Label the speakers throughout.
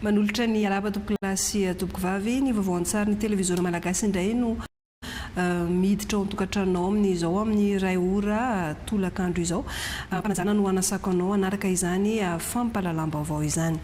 Speaker 1: Manolotra ny arahaba tompokolahy sy tompokovavy, ny vaovao an-tsary ny televiziona malagasy indray no miditra ao an-tokantranonao amin'izao amin'ny iray ora tolakandro izao. Ampanajana no hanasako anao hanaraka izany fampahalalam-baovao izany.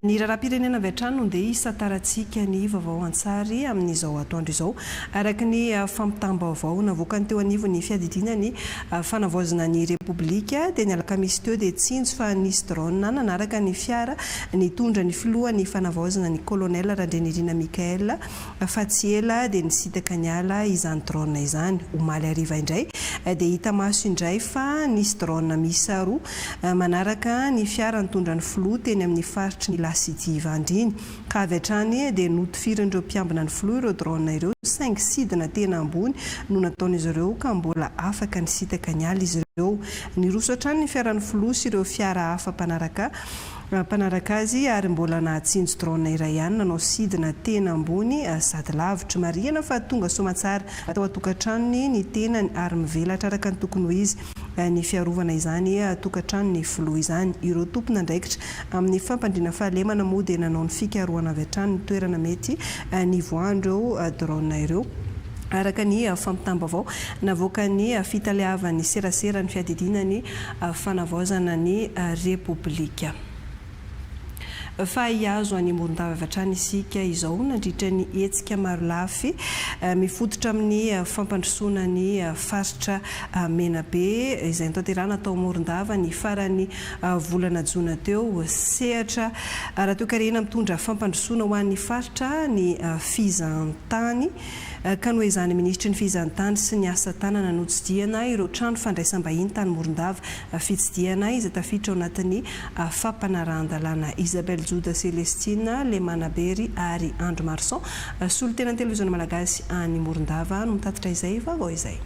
Speaker 1: Ny raharaham-pirenena avy hatrany no ndeha hisantarantsika ny vaovao an-tsary amin'izao atoandro izao. Araka ny fampitam-baovao navoakany teo anivon'ny fiadidiana ny fanavaozana ny Repoblika dia ny alakamisy teo dia tsinjo fa nisy drone nanaraka ny fiara nitondra ny filohan'ny fanavaozana ny Colonel Randrianirina Michael fa tsy ela dia nisintaka niala izany drone izany. Omaly hariva indray dia hita maso indray fa nisy drone miisa roa manaraka ny fiara nitondra ny filoha teny amin'ny faritry ny La City Ivandry iny ka avy hatrany dia notifirin'ireo mpiambina ny filoha ireo drone ireo saingy sidina tena ambony no nataon'izy ireo ka mbola afaka nisintaka niala izy ireo. Niroso hatrany ny fiaran'ny filoha sy ireo fiara hafa mpanaraka mpanaraka azy ary mbola nahatsinjo drone iray ihany nanao sidina tena ambony sady lavitra. Marihana fa tonga soamatsara tao an-tokantranony ny tenany ary mivelatra araka ny tokony ho izy ny fiarovana izany tokantranon'ny filoha izany. Ireo tompon'andraikitra amin'ny fampandriana fahalemana moa dia nanao ny fikarohana avy hatrany ny toerana mety nivoahan'ireo drone ireo. Araka ny fampitam-baovao navoakan'ny fitaleavan'ny seraseran'ny fiadidiana ny fanavaozana ny Repoblika. Fa hihazo an'i Morondava avy hatrany isika izao nandritra ny hetsika marolafy mifototra amin'ny fampandrosoana ny faritra Menabe izay notanterahina tao Morondava ny faran'ny volana jona teo. Sehatra ara-toekarena mitondra fampandrosoana ho an'ny faritra ny fizahantany ka noezahan'ny minisitry ny Fizahantany sy ny asa tanana notsidihana ireo trano fandraisam-bahiny tany Morondava, fitsidihana izay tafiditra ao anatin'ny fampanarahan-dalàna. Isabelle Joda Celestine, Lemanabery ary Andry Marson, solontenan'ny Televiziona Malagasy any Morondava no mitatitra izay vaovao izay.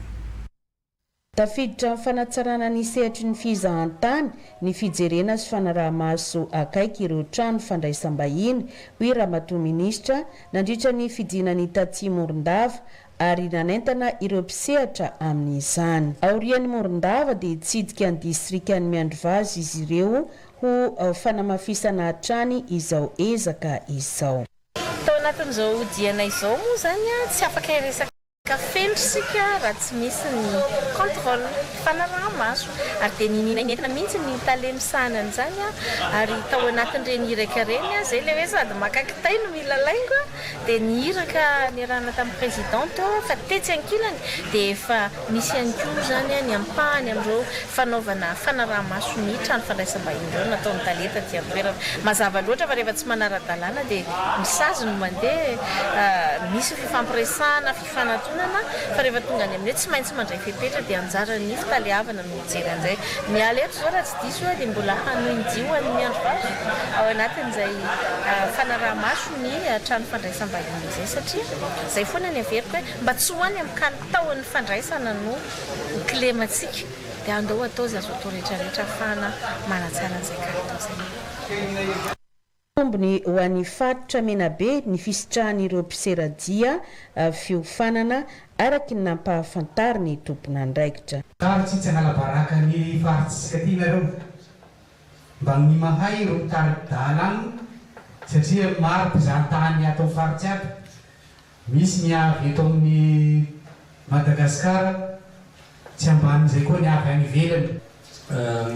Speaker 2: Tafiditra amin'ny fanatsarana ny sehatry ny fizahantany ny fijerena sy fanaraha-maso akaiky ireo trano fandraisam-bahiny, hoy Ramatoa Minisitra nandritra ny fidinany taty Morondava ary nanentana ireo mpisehatra amin'izany. Aorian'i Morondava dia hitsidika ny distrikan'i Miandrivazo izy ireo ho fanamafisana hatrany izao ezaka izao.
Speaker 3: Tao anatin'izao dianay izao moa izany tsy afaka hiresaka feno isika raha tsy misy ny contrôle, fanaraha-maso, ary dia niniana nentina mihitsy ny tale misahana an'izany ary tao anatin'ireny iraka ireny, izay ilay hoe sady maka kitay no mila laingo, dia ny iraka niarahana tamin'ny président teo fa tetsy ankilany dia efa Misy ihany koa izany ny ampahany amin'ireo fanaovana fanaraha-maso ny trano fandraisam-bahiny ireo nataon'ny tale taty an-toerana. Mazava loatra fa rehefa tsy manara-dalàna dia ny sazy no mandeha, misy ny fifampiresahana, fifanantonana fa rehefa tonga any amin'ny hoe tsy maintsy mandray fepetra dia anjaran'ny fitaleavana no mijery an'izay. Miala eto izao raha tsy diso aho dia mbola hanohy ny dia ho an'ny Miandrivazo ao anatin'izay fanaraha-maso ny trano fandraisam-bahiny izay satria izay foana ny averiko hoe mba tsy ho any amin'ny Taon'ny fandraisana no ho kilemantsika dia andao atao izay azo atao rehetra rehetra ahafahana manatsara an'izay kalitao izay.
Speaker 2: Tombony ho an'ny faritra Menabe ny fisitrahan'ireo mpiseradia fiofanana araka ny nampahafantarin'ny tompon'andraikitra.
Speaker 4: Faritsy tsy hanala baraka ny faritsitsika ty nareo. Mba ny mahay ro mitari-dalagna satria maro mpizahantany ato am faritsy ato. Misy ny avy eto amin'ny Madagascar, tsy ambanin'izay koa ny avy any ivelany.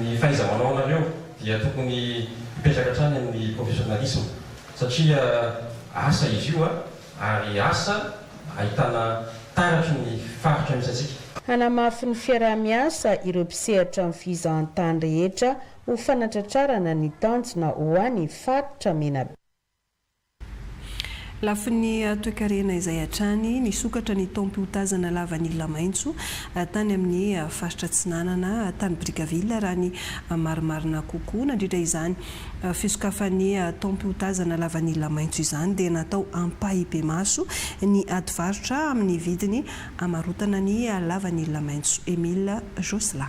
Speaker 5: Ny fahaiza-manao anareo dia tokony hipetraka hatrany amin'ny professionnalisme satria asa izy io ary asa ahitana taratry ny faritra misy antsika.
Speaker 2: Hanamafy ny fiaraha-miasa ireo mpisehatra amin'ny fizahantany rehetra ho fanatratrarana ny tanjona ho an'ny faritra Menabe.
Speaker 1: Lafiny toekarena izay hatrany, nisokatra ny taom-piotazana lavanila maitso tany amin'ny faritra Atsinanana, tany Brickaville raha ny marimarina kokoa. Nandritra izany fisokafan'ny taom-piotazana lavanila maitso izany dia natao ampahibemaso ny ady varotra amin'ny vidiny hamarotana ny lavanila maitso. Emile Jocelyn.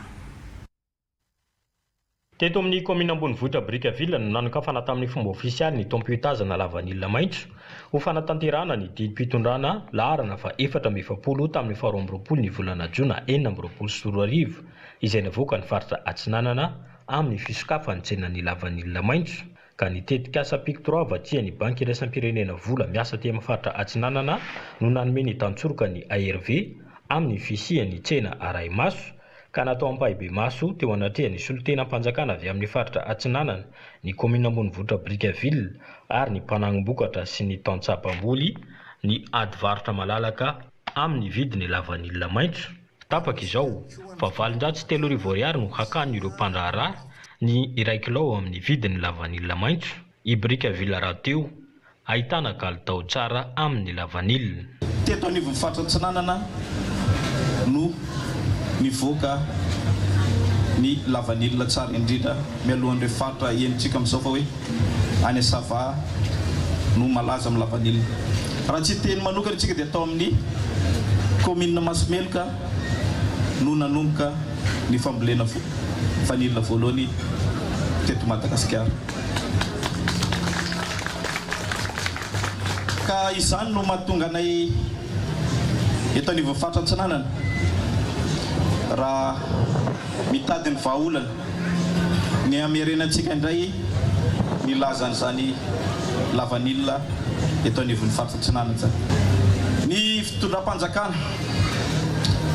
Speaker 6: Teto amin'ny kaominina ambonivohitra Brickaville no nanokafana tamin'ny fomba ofisialy ny taom-piotazana lavanila maitso ho fanatanterahana ny didim-pitondrana laharana faha 44 tamin'ny faha 22 ny volana jona 2026 izay navoakan'ny faritra Atsinanana amin'ny fisokafan'ny tsenan'ny lavanila maitso. ka ny tetikasa Pic trois vatsian'ny Banky iraisam-pirenena vola miasa aty amin'ny faritra Atsinanana no nanome ny tantsoroka ny ARV amin'ny fisian'ny tsena arahi-maso ka natao ampahibemaso teo anatrehan'ny solontenam-panjakana avy amin'ny faritra Atsinanana, ny kaominina ambonivohitra Brickaville ary ny mpanangom-bokatra sy ny tantsaha mpamboly ny ady varotra malalaka amin'ny vidin'ny lavanila maitso. Tapaka izao fa 3800 ariary no hakan'ireo mpandraharaha ny iray kilao amin'ny vidin'ny lavanila maitso. I Brickaville rahateo ahitana kalitao tsara amin'ny lavanila.
Speaker 7: Teto anivon'ny faritra Atsinanana no nivoaka ny lavanila tsara indrindra mialohan'ireo faritra henontsika amin'izao fa hoe any Sava no malaza amin'ny lavanila. Raha tsy hiteny manokana isika dia tao amin'ny kaominina Masomeloka no nanomboka ny fambolena vanila voalohany teto Madagasikara. Ka izany no mahatonga anay eto anivon'ny faritra Atsinanana raha mitady ny vahaolana ny hamerenantsika indray ny lazan'izany lavanila eto anivon'ny faritra Atsinanana izany. Ny fitondram-panjakana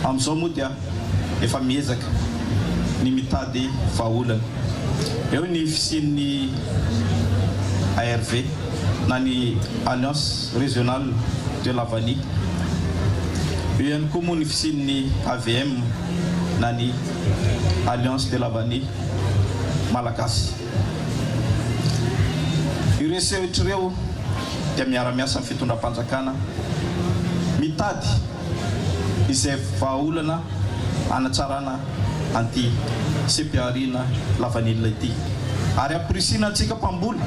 Speaker 7: amin'izao moa dia efa miezaka ny mitady vahaolana. Eo ny fisian'ny ARV na ny Alliance Régionale de la Vanille. Eo ihany koa moa ny fisian'ny AVM na ny Alliance de la Vanille Malagasy. Ireo sehatra ireo dia miara-miasa amin'ny fitondram-panjakana mitady izay vahaolana hanatsarana an'ity seha-pihariana lavanila ity ary hamporisihina antsika mpamboly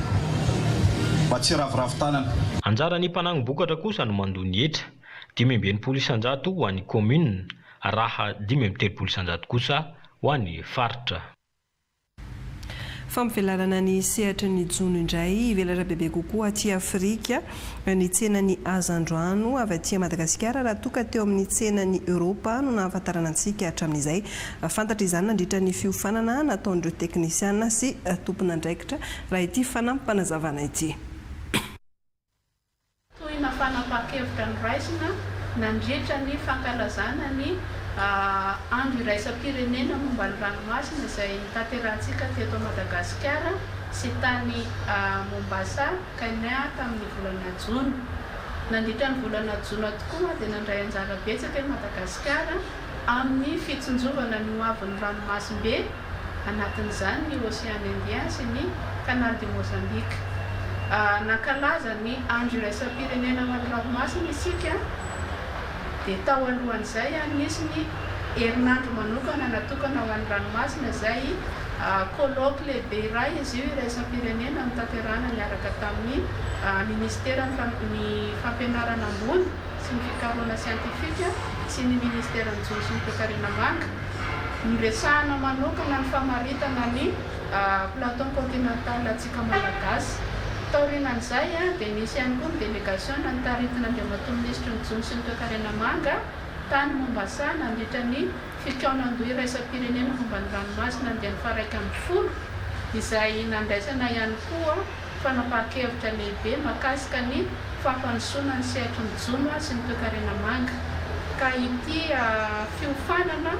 Speaker 7: mba tsy hiraviravy tanana.
Speaker 6: Anjaran'ny mpanangom-bokatra kosa no mandoa ny hetra, 65% ho an'ny kaominina raha 35% kosa ho an'ny faritra.
Speaker 1: Fampivelarana ny sehatry ny jono indray, hivelatra bebe kokoa aty Afrika ny tsenan'ny hazandrano avy aty Madagasikara raha toa ka teo amin'ny tsenan'i Eoropa no nahafantarana antsika hatramin'izay. Fantatra izany nandritra ny fiofanana nataon'ireo teknisiana sy tompon'andraikitra raha ity fanampim-panazavana ity.
Speaker 8: Tohina fanapahan-kevitra noraisina nandritra ny fankalazana ny Andro iraisam-pirenena momba ny ranomasina izay notanterahantsika teto Madagasikara sy tany Mombasa, Kenya tamin'ny volana jona. Nandritra ny volana jona tokoa dia nandray anjara betsaka i Madagasikara amin'ny fitsinjovana ny hoavin'ny ranomasimbe, anatin'izany ny Ocean Indien sy ny Canal du Mozambique. Nankalaza ny Andro iraisam-pirenena ho an'ny ranomasina isika, dia tao alohan'izay nisy ny herinandro manokana natokana ho an'ny ranomasina izay colloque lehibe iray izy io iraisam-pirenena notanterahina niaraka tamin'ny Minisiteran'ny Fampianarana ambony sy ny Fikarohana siantifika sy ny Minisiteran'ny Jono sy ny Toekarena Manga. Noresahana manokana ny famaritana ny plateau continental antsika Malagasy. Taorianan'izay dia nisy ihany koa ny delegasiona notaritin'Andriamatoa Minisitry ny Jono sy ny Toekarena Manga tany Mombasa nandritra ny fikaonandoha iraisam-pirenena momba ny ranomasina andiany faha-11 izay nandraisana ihany koa fanapahan-kevitra lehibe mahakasika ny fampandrosoana ny sehatry ny jono sy ny toekarena manga ka ity fiofanana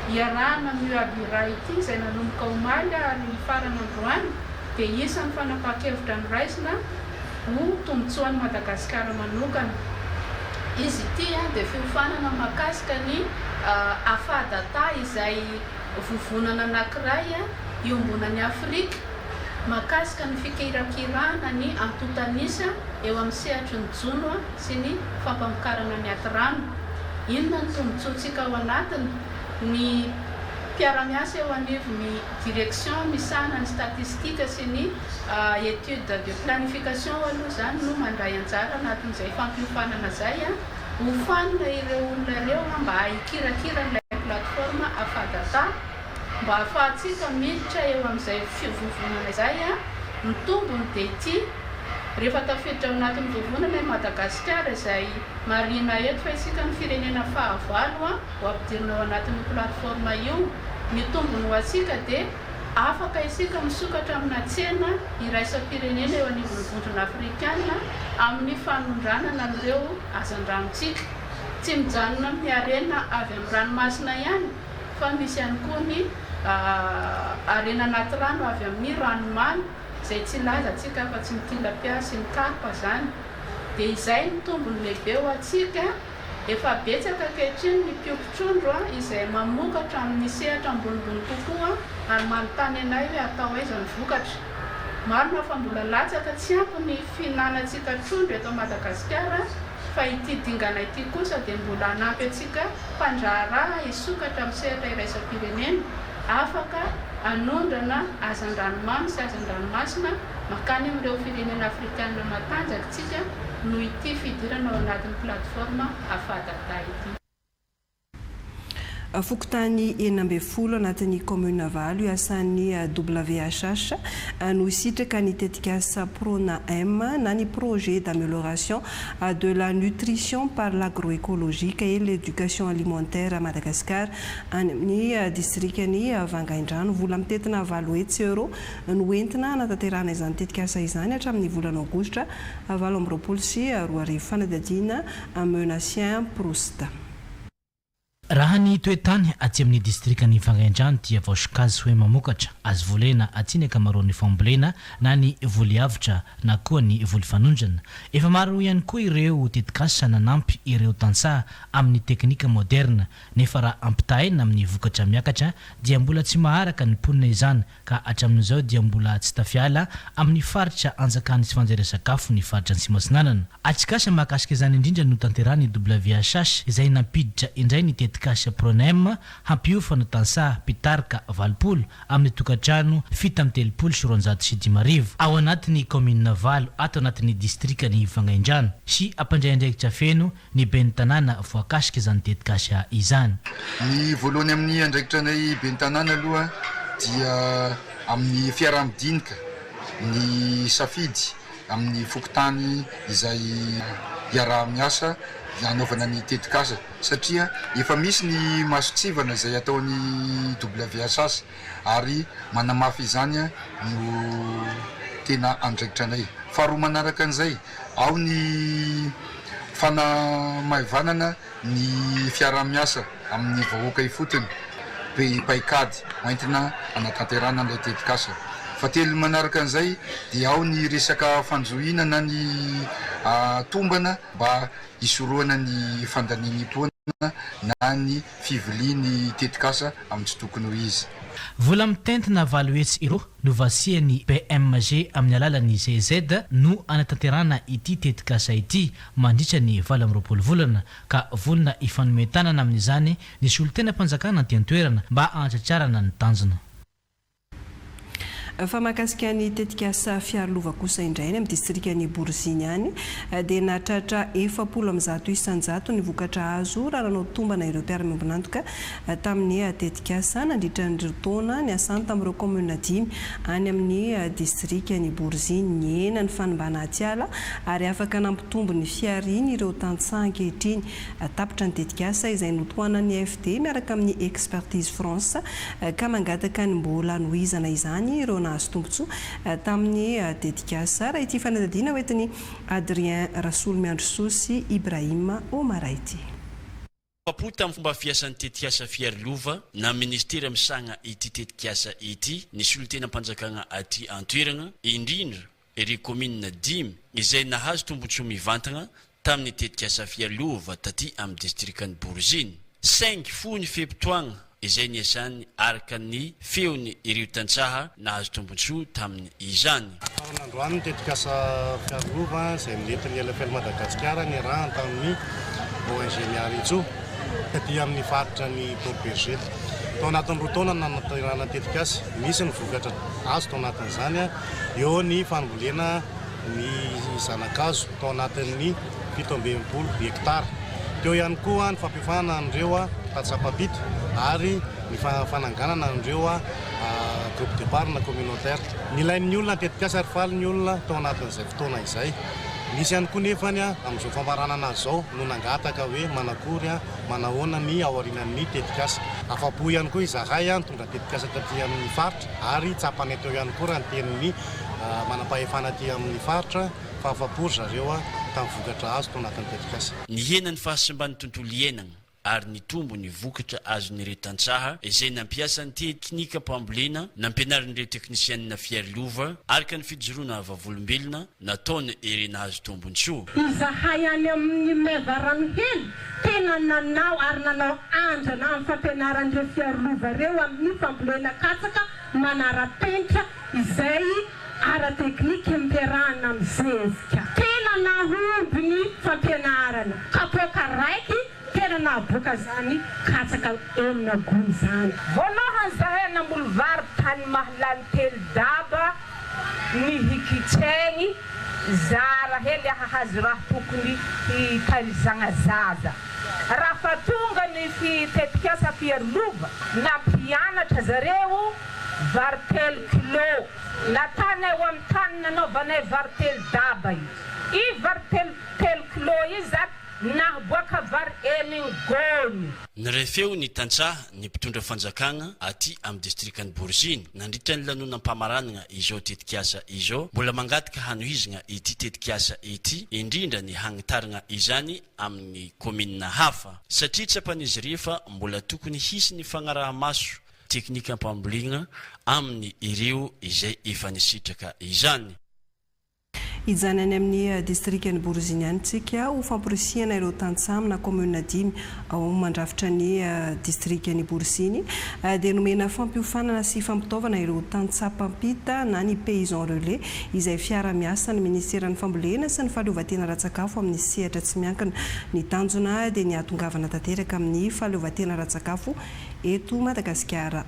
Speaker 8: iarahana amin'ny UABIRA ity izay nanomboka omaly ary hifarana androany dia isan'ny fanapahan-kevitra noraisina ho tombontsoan'i Madagasikara manokana. Izy ity dia fiofanana mahakasika ny AFADATA izay vovonana anankiray iombonan'i Afrika mahakasika ny fikirakirana ny antontan'isa eo amin'ny sehatry ny jono sy ny fampamokarana ny atirano. Inona ny tombontsoantsika ao anatiny? Ny mpiara-miasa eo anivon'ny Direction misahana ny statistique sy ny étude de planification aloha izany no mandray anjara anatin'izay fampiofanana izay. Hofanina ireo olona ireo mba hikirakira an'ilay plateforme Afadata. Mba hahafahantsika miditra eo amin'izay fivovonana izay, ny tombony dia ity, rehefa tafiditra ao anatin'ny vovonana i Madagasikara izay marihina eto fa isika no firenena fahavalo ho ampidirina ao anatin'io plateforme io, ny tombony ho antsika dia. Afaka isika misokatra amina tsena iraisam-pirenena eo anivon'ny Vondrona Afrikana amin'ny fanondranana an'ireo hazandranontsika. Tsy mijanona amin'ny harena avy amin'ny ranomasina ihany fa misy ihany koa ny harena anaty rano avy amin'ny ranomamy izay tsy ilazantsika afa-tsy ny tilapia sy ny karpa izany. Dia izay no tombony lehibe ho antsika. Efa betsaka ankehitriny ny mpiompy trondro izay mamokatra amin'ny sehatra ambonimbony kokoa ary manontany anay hoe atao aiza ny vokatra. Marina fa mbola latsaka tsy ampy ny fihinanantsika trondro eto Madagasikara fa ity dingana ity kosa dia mbola hanampy antsika mpandraharaha hisokatra amin'ny sehatra iraisam-pirenena afaka hanondrana hazandranomamy sy hazandranomasina mankany amin'ireo firenena afrikanina matanjaka isika noho ity fidirana ao anatin'ny plateforme Afadata ity.
Speaker 1: Fokontany 16 anatin'ny kaominina valo iasan'ny WHH no hisitraka ny tetikasa Prona-M na ny Projet d'amélioration de la nutrition par l'agroécologique et l'éducation alimentaire à Madagascar any amin'ny distrikan'i Vangaindrano. Vola mitentina 800 euros no entina hanatanterahana izany tetikasa izany hatramin'ny volana aogositra 2028. Fanadihadiana Menacien Proust.
Speaker 9: Raha ny toe-tany aty amin'ny distrikan'i Vangaindrano dia voasokajy hoe mamokatra, azo volena aty ny ankamaroan'ny fambolena na ny voly avotra na koa ny voly fanondrana. Efa maro ihany koa ireo tetikasa nanampy ireo tantsaha amin'ny teknika moderna nefa raha ampitahaina amin'ny vokatra miakatra dia mbola tsy maharaka ny mponina izany ka hatramin'izao dia mbola tsy tafiala amin'ny faritra anjakan'ny tsy fanjarian-sakafo ny faritra Antsimo Atsinanana. Atrikasa mahakasika izany indrindra no tanterahin'ny WHH izay nampiditra indray ny tetikasa Pronem hampiofana tantsaha mpitarika 80 amin'ny tokantrano 237 ao anatin'ny kaominina valo ato anatin'ny distrikan'i Vangaindrano sy hampandray andraikitra feno ny ben'ny tanàna voakasika izany tetikasa izany.
Speaker 10: Ny voalohany amin'ny andraikitra anay ben'ny tanàna aloha dia amin'ny fiaraha-midinika ny safidy amin'ny fokontany izay hiaraha-miasa hanaovana ny tetikasa satria efa misy ny mason-tsivana izay ataon'ny WHH ary manamafy izany no tena andraikitra anay. Faharoa manaraka an'izay, ao ny fanamaivanana ny fiaraha-miasa amin'ny vahoaka ifotony, be paikady hoentina hanatanterahana an'ilay tetikasa. Fahatelo manaraka an'izay dia ao ny resaka fanjohiana na ny tombana mba hisorohana ny fandanian'impoana na ny fivilian'ny tetikasa amin'ny tsy tokony ho izy.
Speaker 9: Vola mitentina 800 euros novasian'ny BMG amin'ny alalan'ny GIZ no hanatanterahana ity tetikasa ity mandritra ny 28 volana ka vonona hifanome tanana amin'izany ny solontenam-panjakana aty an-toerana mba hahatratrarana ny tanjona.
Speaker 1: Fa mahakasika ny tetikasa Fiarolova kosa indray any amin'ny distrikan'i Boriziny any dia nahatratra 140% ny vokatra azo raha nanao tombana ireo mpiara-miombon'antoka tamin'ny tetikasa nandritra ny roa taona niasany tamin'ireo kaominina dimy any amin'ny distrikan'i Boriziny. Nihena ny fanimbana atiala ary afaka nampitombo ny fihariany ireo tantsaha ankehitriny. Tapitra ny tetikasa izay notohanan'ny AFD miaraka amin'ny Expertise France ka mangataka ny mbola hanohizana izany ireo nahazo tombontsoa tamin'ny tetikasa, raha ity fanadihadiana hoentin'i Adrien Rasolomiandrisoa sy Ibrahim Omar ity.
Speaker 11: Afa-po tamin'ny fomba fiasan'ny tetikasa Fiarilova na minisitera misahana ity tetikasa ity ny solontenam-panjakana aty an-toerana, indrindra ireo kaominina dimy izay nahazo tombontsoa mivantana tamin'ny tetikasa Fialova taty amin'ny distrikan'i Boriziny. Saingy fohy ny fe-potoagna izay niasany araka ny feony ireo tantsaha nahazo tombontsoa tamin' izany.
Speaker 12: Farany androany ny tetikasa Fialova izay nentin'ny LFL Madagasikara niarahana tamin'ny ONG Miaritsoa taty amin'ny faritra ny Port Bergé. Tao anatin'ny roa taona no nanatanterahana ny tetikasa. Nisy ny vokatra azo tao anatin'izany. Eo ny fambolena ny zana-kazo tao anatin'ny 67 hektara. Teo ihany koa ny fampiofanana an'ireo tantsaha mpampita ary ny fananganana an'ireo groupe d'épargne communautaire. Nilain'ny olona ny tetikasa ary faly ny olona tao anatin'izay fotoana izay. Nisy ihany koa nefany amin'izao famaranana azy izao no nangataka hoe manakory, manahoana ny aorianan'ny tetikasa. Afa-po ihany koa izahay nitondra tetikasa taty amin'ny faritra ary tsapanay teo ihany koa raha ny tenin'ny manampahefana aty amin'ny faritra fa afa-po ry zareo tamin'ny vokatra azo tao anatin'ny tetikasa.
Speaker 11: Nihena ny fahasimban'ny tontolo iainana ary nitombo ny vokatra azon'ireo tantsaha izay nampiasa ny teknikam-pambolena nampianarin'ireo teknisianina Fier Lova araka ny fijoroana vavolombelona nataony ireo nahazo tombontsoa.
Speaker 13: Izahay any amin'ny Meva Ranohely tena nanao ary nanao andrana amin'ny fampianaran'ireo Fier Lova ireo amin'ny fambolena katsaka manara-penitra izay ara-teknika ampiarahana amin'ny zezika. Tena nahomby ny fampianarana. Kapoaka raiky tena nahaboaka zany katsaka enina gony zany.
Speaker 14: Voalohany zahay namboly vary tany Mahalany telo daba ny hikitregny zara hely hahazo raha tokony hitaizagna zaza. Raha fa tonga ny fi tetikasa Fiarolova nampianatra zareo vary telo kilo. Natanay ho amin'ny tany nanaovanay vary telo daba io. I vary telo telo kilo io za nahaboaka vary enigny gony.
Speaker 11: Niray feo ny tantsaha, ny mpitondra fanjakagna aty amin'ny distrikan'i Boriziny nandritra ny lanonam-pamaranagna izao tetikasa izao. Mbola mangataka hanohizagna ity tetikasa ity, indrindra ny hagnitaragna izany amin'ny kaominina hafa. Satria tsapan'izy ireo fa mbola tokony hisy ny fagnaraha-maso teknikam-pambolena aminy ireo izay efa nisitraka izany.
Speaker 1: Hijanona any amin'ny distrikan'i Boriziny ihany isika ho famporisihana ireo tantsaha amina kaominina dimy ao mandrafitra ny distrikan'i Boriziny dia nomena fampiofanana sy fampitaovana ireo tantsaha mpampita na ny paysan relais izay fiara-miasan'ny minisiteran'ny fambolena sy ny fahaleovantena ara-tsakafo amin'ny sehatra tsy miankina. Ny tanjona dia ny hahatongavana tanteraka amin'ny fahaleovantena ara-tsakafo eto Madagasikara.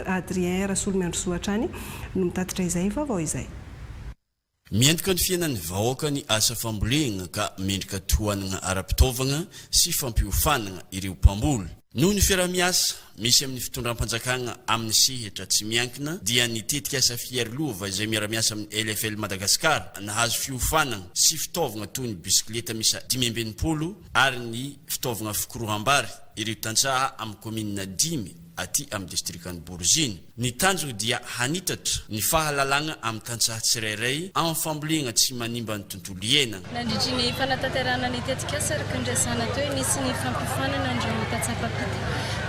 Speaker 1: Adrien Rasolomiandrisoa hatrany no mitatitra izay vaovao izay.
Speaker 11: Miantoka ny fiainan'ny vahoaka ny asa fambolena ka mendrika tohanana ara-pitaovana sy fampiofanana ireo mpamboly. Noho ny fiaraha-miasa misy amin'ny fitondram-panjakana amin'ny sehatra tsy miankina dia ny tetikasa Fier Lova izay miara-miasa amin'ny LFL Madagascar nahazo fiofanana sy fitaovana toy ny bisikileta miisa 65 ary ny fitaovana fikoroham-bary ireo tantsaha amin'ny kaominina dimy aty amin'ny distrikan'i Boriziny. Ny tanjona dia hanitatra ny fahalalana amin'ny tantsaha tsirairay amin'ny fambolena tsy manimba ny tontolo iainana.
Speaker 15: Nandritry ny fanatanterahana ny tetikasa araka ny resahana teo, nisy ny fampiofanana an'ireo tantsaha mpampita.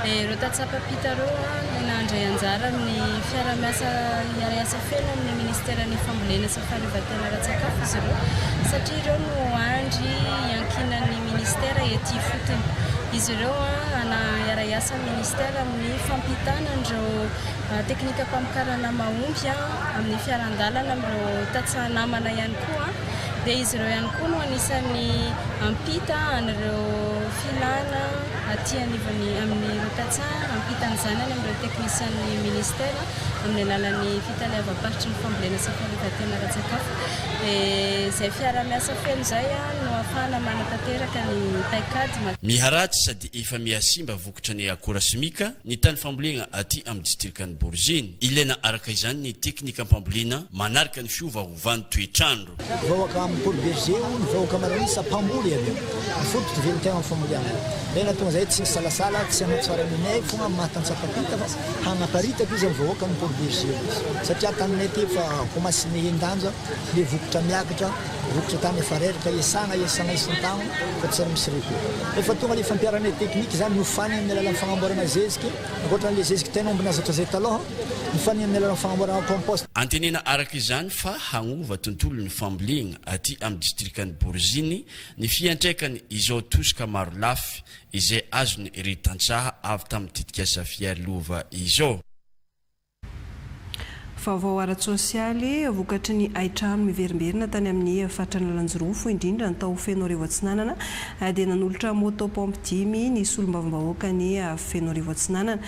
Speaker 15: Ireo tantsaha mpampita ireo no nandray anjara amin'ny fiaraha-miasa hiara-hiasa feno amin'ny minisiteran'ny fambolena sy ny fahaleovantena ara-tsakafo izy ireo satria ireo no andry iankinan'ny minisitera ety ifotony. Izy ireo hiara-hiasa amin'ny minisitera amin'ny fampitana an'ireo teknikam-pamokarana mahomby amin'ny fiaran-dalana amin'ireo tantsaha namana ihany koa. Dia izy ireo ihany koa no anisan'ny hampita an'ireo filana aty anivon'ny amin'ireo tantsaha, hampita an'izany any amin'ireo teknisian'ny minisitera amin'ny alalan'ny fitaleavam-paritry ny fambolena sy ny fahaleovantena ara-tsakafo. Dia izay fiaraha-miasa feno izay no ahafahana manatanteraka ny paikady.
Speaker 11: Miharatsy sady efa mihasimba vokatra ny akora simika ny tany fambolena aty amin'ny distrikan'i Boriziny. Ilaina araka izany ny teknikam-pambolena manaraka ny fiovaovan'ny toetr'andro.
Speaker 16: Vahoaka am Port Bergé o ny vahoaka Maranisa mpamboly avy eo. Ny fototra velon tegna am famboleagna. Zay nahatonga zahay tsy nisalasala tsy hanatsara ny anay fogna am maha tantsaha mpampita fa hagnaparitaka izy am vahoaka am Port Bergé o. Satria taninay aty efa commence mihen-danja le vokatra miakatra, vokatra tany efa reraka iasagna iasagna isan-tagno fa tsy ary misy repos. Rehefa tonga le fampiharana tekniky zany nofanigna amin'ny alalan'ny fagnamboarana zeziky, ankoatran'le zeziky tegna omby nahazatra zay talôha, nofanigna amin'ny alalan'ny fagnamboarana compost.
Speaker 11: Antenena araka izany fa hagnova tontolon'ny fambolena aty amin'ny distrikan'i Boriziny ny fiantraikany izao tosika marolafy izay azon'ireo tantsaha avy tamin'ny tetikasa Fier Lova izao.
Speaker 1: Vaovao ara-tsosialy, vokatry ny haintrano miverimberina tany amin'ny faritra Analanjirofo, indrindra ny tao Fenoarivo Atsinanana, dia nanolotra moto pompe dimy ny solombavambahoakan'i Fenoarivo Atsinanana,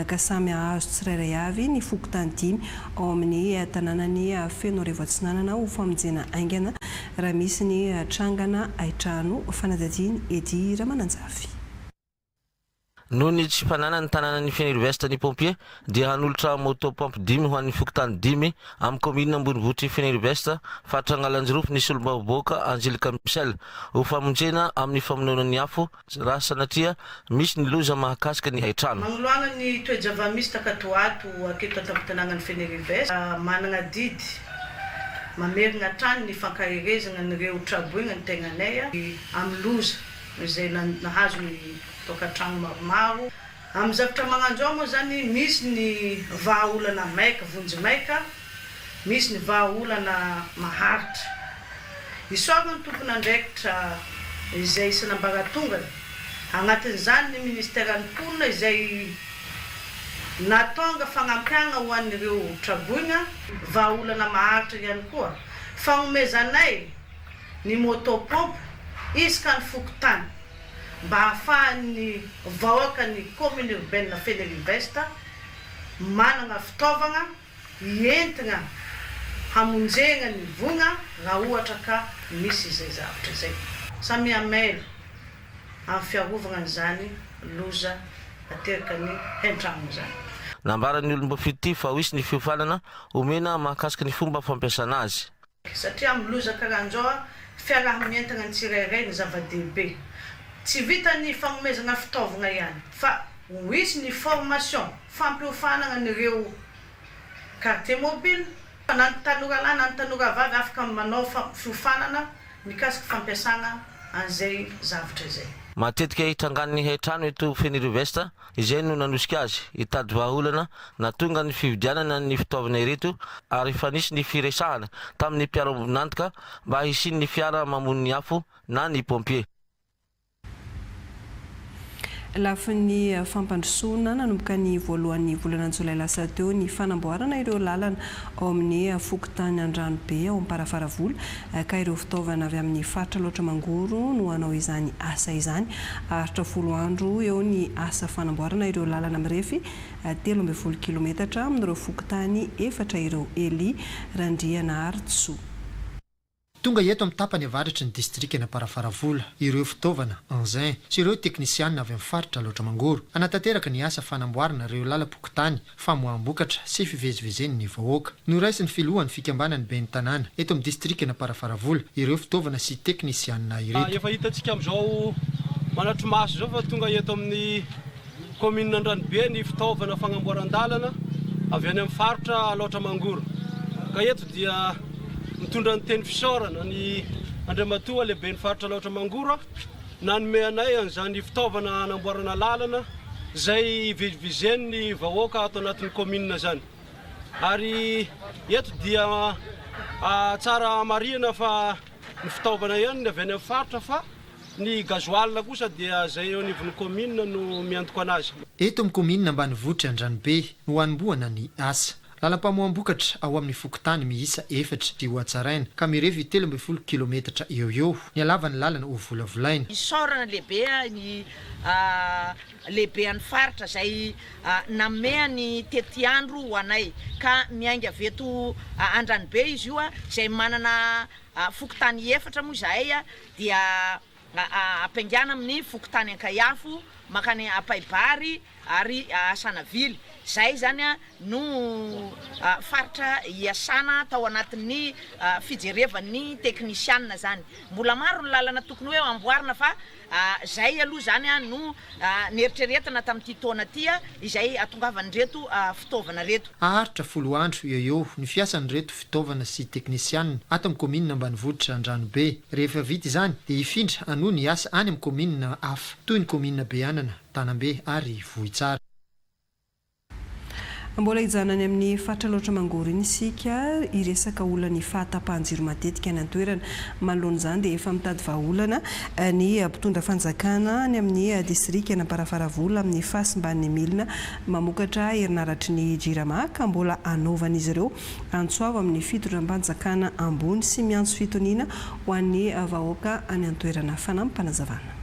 Speaker 1: ka samy hahazo tsirairay avy ny fokontany dimy ao amin'ny tanànan'i Fenoarivo Atsinanana ho famonjena haingana raha misy ny trangana haintrano. Fanadihadian'i Eddy Ramananjafy.
Speaker 17: Noho ny tsy fananan'ny tanànan'i Fenerive-Est ny pompier dia hanolotra moto pompe dimy ho an'ny fokontany dimy amin'ny kaominina ambonivohitr'i Fenerive-Est, faritra Analanjirofo ny solombavambahoaka Angelica Michel ho famonjena amin'ny famonoana ny afo raha sanatria misy ny loza mahakasika ny haitrano.
Speaker 18: Manoloana ny toe-java-misy takatoato aketo an-tampon-tanànan'i Fenerive-Est, manana adidy mamerina hatrany ny fankaherezana an'ireo traboina ny tegnanay amin'ny loza izay nahazo ny tokantrano maromaro. Amin'ny zavatra magnanjo ao moa zany misy ny vahaolana maika, vonjimaika, misy ny vahaolana maharitra. Isaorana ny tompon'andraikitra izay isan'ambaratongany, agnatin'izany ny Ministeran'ny Mponina izay nahatonga fagnampiagna ho an'ireo traboigna, vahaolana maharitra ihany koa fagnomezanay ny moto pompe isaka ny fokontany mba ahafahan'ny vahoakan'ny commune urbaine Fenerive-Est managna fitaovagna entigna hamonjegna ny voigna raha ohatra ka misy izay zavatra izay. Samia mailo amin'ny fiarovagna an'izany loza ateraka ny hain-tragno izany.
Speaker 17: Nambaran'ny olom-boafidy ity fa ho hisy ny fiofanana omena mahakasika ny fomba fampiasana azy.
Speaker 18: Satria amin'ny loza karan'izao, fiaraha-mientana ny tsirairay no zava-dehibe. Tsy vitan'ny fagnomezagna fitaovagna ihany fa ho hisy ny formation, fampiofanagna an'ireo quartier mobile, na ny tanora lahy na ny tanora vavy afaka manao fiofanana mikasika fampiasagna an'izay zavatra izay.
Speaker 17: Matetika hitrangan'ny haitrano eto Fenerive-Est izay no nanosika azy hitady vahaolana nahatonga ny fividianana ny fitaovana ireto ary efa nisy ny firesahana tamin'ny mpiara-ombon'antoka mba hisian'ny fiara mamono ny afo na ny pompier.
Speaker 1: Lafiny fampandrosoana, nanomboka ny voalohan'ny volana jolay lasa teo ny fanamboarana ireo lalana ao amin'ny fokontany Andranobe ao Amparafaravola ka ireo fitaovana avy amin'ny faritra Alaotra Mangoro no hanao izany asa izany. Haharitra folo andro eo ny asa fanamboarana ireo lalana mirefy 13 kilometatra amin'ireo fokontany efatra ireo Elia Randrianaharitsoa.
Speaker 19: Tonga eto amin'ny tapany avaratry ny distrikan'Amparafaravola ireo fitaovana, engins, sy ireo teknisianina avy amin'ny faritra Alaotra Mangoro hanatanteraka ny asa fanamboarana ireo lalam-pokontany, famoaham-bokatra sy fivezivezen'ny vahoaka. Noraisin'ny filohan'ny fikambanan'ny ben'ny tanàna eto amin'ny distrikan'Amparafaravola ireo fitaovana sy teknisianina ireto.
Speaker 20: Efa hitantsika amin'izao manatri-maso izao fa tonga eto amin'ny Kaominina Andranobe ny fitaovana fagnamboaran-dalana avy any amin'ny faritra Alaotra Mangoro. Ka eto dia mitondra ny teny fisaorana ny Andriamatoa Lehiben'ny Faritra Alaotra Mangoro nanome anay an'izany fitaovana hanamboarana lalana izay hivezivezen'ny vahoaka ato anatin'ny kaominina izany. Ary eto dia tsara marihina fa ny fitaovana ihany ny avy any amin'ny faritra fa Ny gasoil kosa dia izay eo anivon'ny kaominina no miantoka anazy.
Speaker 19: Eto amin'ny kaominina ambanivohitra Andranobe no hanombohana ny asa. Lalam-pamoaham-bokatra ao amin'ny fokontany miisa efatra sy hohatsaraina ka mirefy 13 kilometatra eo ho eo ny halavan'ny lalana ho volavolaina.
Speaker 21: Isaorana lehibe ny lehibean'ny faritra izay namea ny tetiandro ho anay ka miainga avy eto Andranobe izy io izay manana fokontany efatra moa izahay dia ampiaingàna amin'ny fokontany Ankaiafo, mankany Ampaibary ary Asanavily. Izay izany no faritra iasana tao anatin'ny fijerevan'ny teknisianina izany. Mbola maro ny lalana tokony hoe amboarina fa izay aloha izany no neritreretina tamin'ity taona ity izay hatongavan'ireto fitaovana ireto.
Speaker 19: Haharitra folo andro eo eo ny fiasan'ireto fitaovana sy teknisianina ato amin'ny kaominina ambanivohitra Andranobe. Rehefa vita izany dia hifindra hanohy ny asa any amin'ny kaominina hafa toy ny kaominina Beanana, Tanambe ary Vohitsara.
Speaker 1: Mbola hijanona any amin'ny faritra Alaotra Mangoro iny isika hiresaka olan'ny fahatapahan-jiro matetika any an-toerana. Manoloana izany dia efa mitady vahaolana ny mpitondra fanjakana any amin'ny distrikan'Amparafaravola amin'ny fahasimban'ny milina mamokatra herinaratry ny Jirama ka mbola hanaovan'izy ireo antso avo amin'ny fitondram-panjakana ambony sy miantso fitoniana ho an'ny vahoaka any an-toerana. Fanampim-panazavana.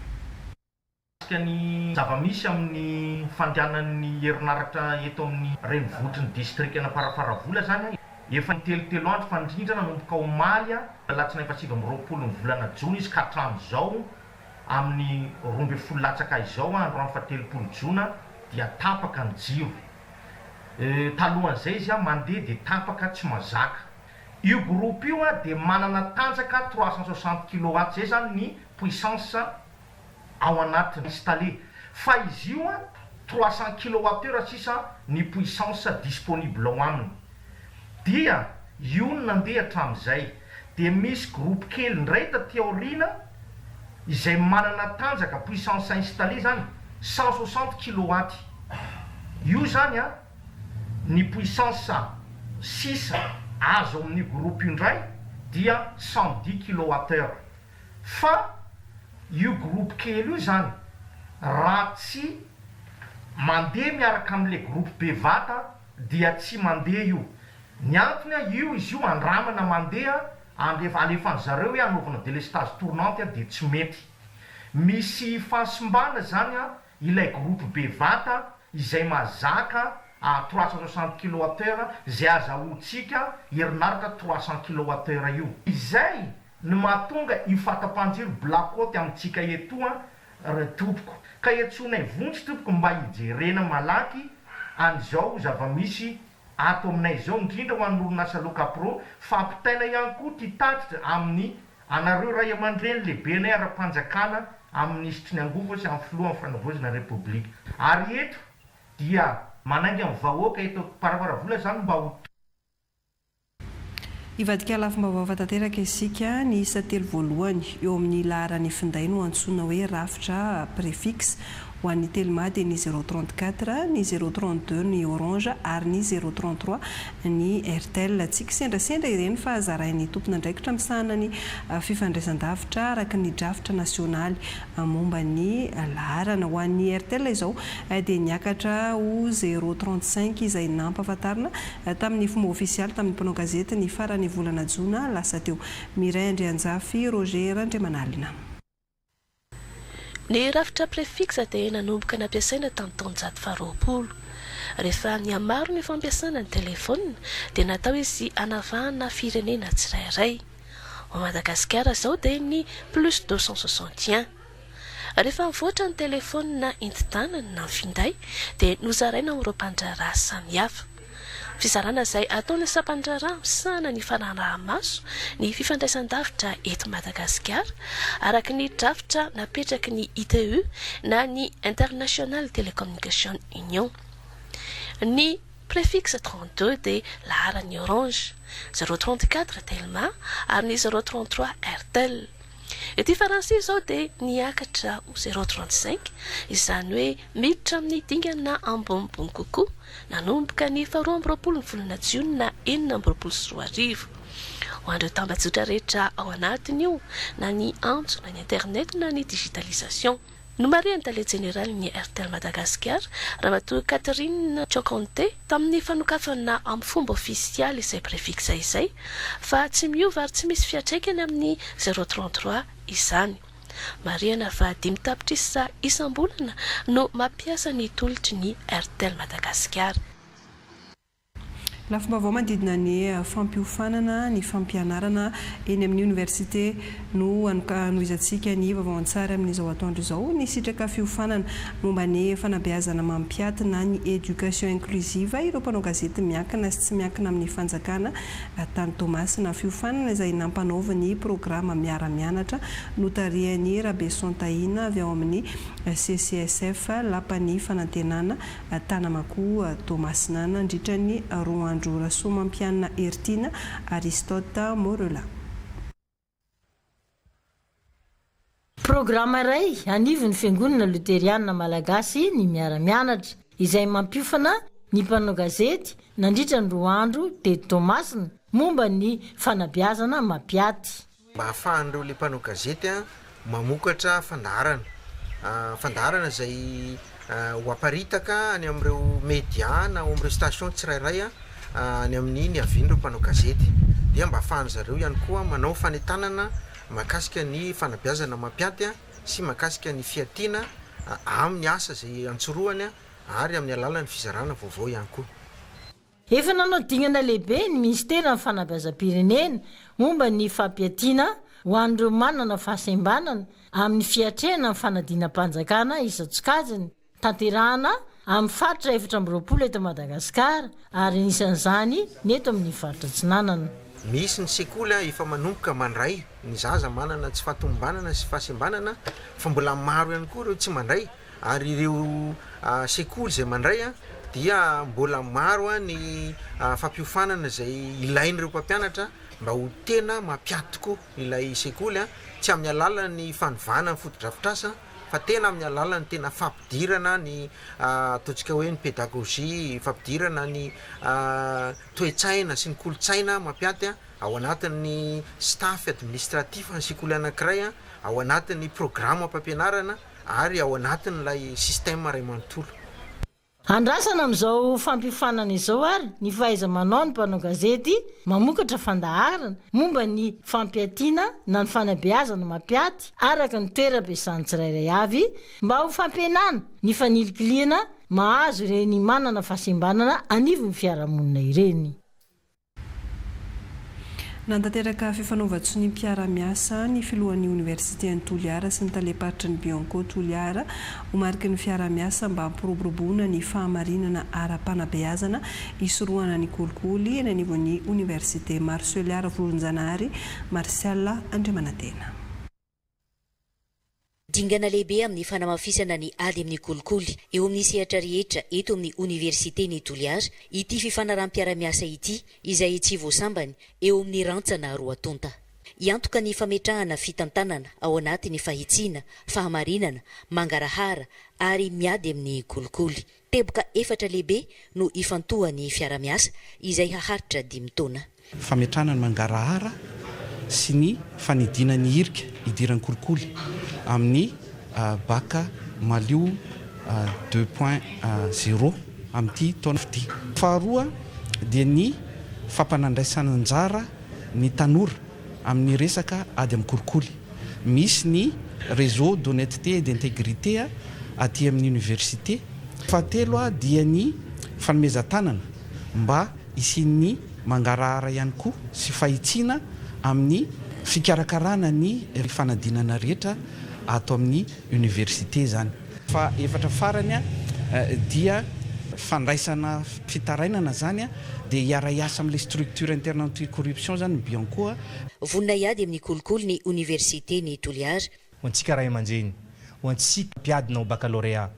Speaker 22: Mikasika ny zava-misy amin'ny fandehanan'ny herinaratra eto amin'ny renivohitry ny distrikan'Amparafaravola izany, efa nitelotelo andro fa indrindra nanomboka omaly alatsinainy faha 29 ny volana jona izy ka hatramin'izao. amin'ny 12 latsaka izao androany faha 30 jona dia tapaka ny jiro. Talohan'izay izy mandeha dia tapaka tsy mazaka. Io groupe io dia manana tanjaka 360 kilowatts, izay izany ny puissance ao anatiny installé. Fa izy io 300 kilowattheure sisa ny puissance disponible ao aminy. Dia io no nandeha hatramin'izay. Dia misy groupe kely indray taty aoriana izay manana tanjaka, puissance installée izany, 160 kilowatts. Io izany an, ny puissance sisa azo amin'io groupe io indray dia 110 kilowattheure. Fa io groupe kely io izany raha tsy mandeha miaraka amin'ilay groupe be vata dia tsy mandeha io. Ny antony an, io izy io andramana mandeha and rehefa alefan zareo hoe anaovana delestage tournante dia tsy mety. Misy fahasimbana zany an ilay groupe be vata izay mahazaka à 360 kilowatt heure izay azahoantsika herinaratra 300 kilowatt heure io. Izay no mahatonga io fahatapahan-jiro black-out amintsika etoa ry tompoko. Ka iantsoanay vonjy tompoko mba hijerena malaky an'izao zava-misy ato aminay izao, indrindra ho an'ny orinasa Locapro, fa ampitaina ihany koa ity tatitra amin'ny anareo ray aman-dreny lehibenay ara-panjakana, amin'ny minisitry ny angovo sy amin'ny filohan'ny fanavaozana Repoblika. Ary eto dia manainga ny vahoaka eto Amparafaravola izany mba ho.
Speaker 1: Hivadika lafim-baovao tanteraka isika, ny isa telo voalohany eo amin'ny laharan'ny finday no antsoina hoe rafitra préfixe. Ho an'ny Telma dia ny zéro 34, ny zéro 32 ny Orange ary ny zéro 33 ny Airtel. Tsy kisendrasendra ireny fa zarain'ny tompon'andraikitra misahana ny fifandraisan-davitra araka ny drafitra nasionaly momba ny laharana. Ho an'ny Airtel izao dia niakatra ho zéro 35 izay nampahafantarina tamin'ny fomba ofisialy tamin'ny mpanao gazety ny faran'ny volana jona lasa teo. Mireille Andrianjafy, Roger Randriamanalina.
Speaker 3: Ny rafitra préfixe dia nanomboka nampiasaina tamin'ny taonjato faharoapolo. Rehefa nihamaro ny fampiasana ny telefaonina dia natao izy hanavahana firenena tsirairay. Ao Madagasikara izao dia ny plus 261. Rehefa nivoatra ny telefaonina entin-tanana na ny finday dia nozaraina ho ireo mpandraharaha samihafa. Fizarana izay ataon'ny sampan-draharaha misahana ny fanaraha-maso ny fifandraisan-davitra eto Madagasikara, araka ny drafitra napetraky ny ITU na ny International Telecommunication Union. Ny préfixe 32 dia laharan'ny Orange, zéro 34 Telma ary ny zéro 33 Airtel. Ity farany ity izao dia niakatra ho zéro 35, izany hoe miditra amin'ny dingana ambonimbony kokoa nanomboka ny faharoa amby roapolo ny volana jiona 2026. Ho an'ireo tambajotra rehetra ao anatiny io, na ny antso, na ny internet, na ny digitalisation. Nomarihan'ny tale jeneralin'ny Airtel Madagascar, Ramatoa Catherine Tchokonte, tamin'ny fanokafana amin'ny fomba ofisialy izay préfixe izay, fa tsy miova ary tsy misy fiantraikany amin'ny zéro 33 izany. Marihana fa dimy tapitrisa isam-bolana no mampiasa ny tolotry ny Airtel Madagasikara.
Speaker 1: Lafim-baovao manodidina ny fampiofanana ny fampianarana eny amin'ny oniversite no hanohizantsika ny vaovao an-tsary amin'izao atoandro izao. Nisitraka fiofanana momba ny fanabeazana mampiaty na ny éducation inclusive ireo mpanao gazety miankina sy tsy miankina amin'ny fanjakana tany Toamasina. Fiofanana izay nampanaovin'ny programa Miara-mianatra notarihan'i Rabeson Tahina avy ao amin'ny CCSF Lapan'ny Fanantenana Tanamakoa Toamasina nandritra ny roa andro Rasoamampianina Heritiana Aristote Morelà.
Speaker 4: Programa iray anivon'ny Fiangonana Loterianina Malagasy ny Miara-mianatra, izay mampiofana ny mpanao gazety nandritra ny roa andro teto Toamasina momba ny fanabeazana mampiaty.
Speaker 23: Mba ahafahan'ireo le mpanao gazety mamokatra fandaharana, fandaharana izay ho aparitaka any amin'ireo media na ao amin'ireo station tsirairay any amin'ny niavian'ireo mpanao gazety. Dia mba ahafahan-dry zareo ihany koa manao fanentanana mahakasika ny fanabeazana mampianty sy mahakasika ny fiatiana amin'ny asa izay antsorohany ary amin'ny alalan'ny fizarana vaovao ihany koa.
Speaker 4: Efa nanao dingana lehibe ny minisiteran'ny fanabeazam-pirenena momba ny fampiatiana ho an'ireo manana fahasembanana amin'ny fiatrehana ny fanadinam-panjakana isan-tsokajiny tanterahana amin'ny faritra 24 eto Madagasikara ary anisan'izany ny eto amin'ny faritra Atsinanana.
Speaker 23: Misy ny sekoly efa manomboka mandray ny zaza manana tsy fahatomombanana sy fahasembanana fa mbola maro ihany koa ireo tsy mandray ary ireo sekoly izay mandray dia mbola maro ny fampiofanana izay ilain'ireo mpampianatra mba ho tena mampiaty tokoa ilay sekoly, tsy amin'ny alalan'ny fanovana ny fotodrafitrasa fa tena amin'ny alalan'ny tena fampidirana ny ataontsika hoe ny pédagogie, fampidirana ny toe-tsaina sy ny kolontsaina mampiaty ao anatin'ny staff administratif ny sekoly anankiray, ao anatin'ny programam-pampianarana ary ao anatin'ilay système iray manontolo.
Speaker 4: Andrasana amin'izao fampiofanana izao ary ny fahaiza-manao ny mpanao gazety mamokatra fandaharana momba ny fampiatiana na ny fanabeazana mampiaty araka ny toeram-piasan'ny tsirairay avy mba ho fampihenana ny fanilikilihana mahazo ireny manana fahasembanana anivon'ny fiarahamonina ireny.
Speaker 1: Nanatanteraka fifanaovan-tsonia mpiara-miasa ny filohan'ny oniversiten'i Toliara sy ny talem-paritry ny Bianco Toliara ho mariky ny fiaraha-miasa mba hampiroboroboana ny fahamarinana ara-panabeazana hisorohana ny kolikoly eny anivon'ny oniversite Marceliara Volonjanahary Martial Andriamanantena.
Speaker 2: Dingana lehibe amin'ny fanamafisana ny ady amin'ny kolikoly eo amin'ny sehatra rehetra eto amin'ny Oniversiten'i Toliara ity fifanaraham-piarahamiasa ity izay tsy vao sambany eo amin'ny rantsana roa tonta. Hiantoka ny fametrahana fitantanana ao anatin'ny fahitsiana, fahamarinana, mangarahara ary miady amin'ny kolikoly. Teboka efatra lehibe no ifantohan'ny fiarahamiasa izay haharitra dimy taona.
Speaker 5: Fametrahana ny mangarahara sy ny fanidiana ny hirika hidiran'ny kolikoly amin'ny Bac Malio deux point zéro amin'ity taona ity. Faharoa dia ny fampanandraisana anjara ny tanora amin'ny resaka ady amin'ny kolikoly. Misy ny réseau d'honnêteté et d'intégrité aty amin'ny université. Fahatelo dia ny fanomezan-tanana mba hisian'ny mangarahara ihany koa sy fahitsiana amin'ny fikarakarana ny fanadinana rehetra ato amin'ny université izany. Faha efatra farany dia fandraisana fitarainana izany dia hiara-hiasa amin'ilay structure interne anti-corruption izany ny Bianco.
Speaker 2: Vonona hiady amin'ny kolikoly ny oniversiten'i Toliara.
Speaker 7: Ho antsika ray aman-dreny, ho antsika mpiadina ho baccalauréat,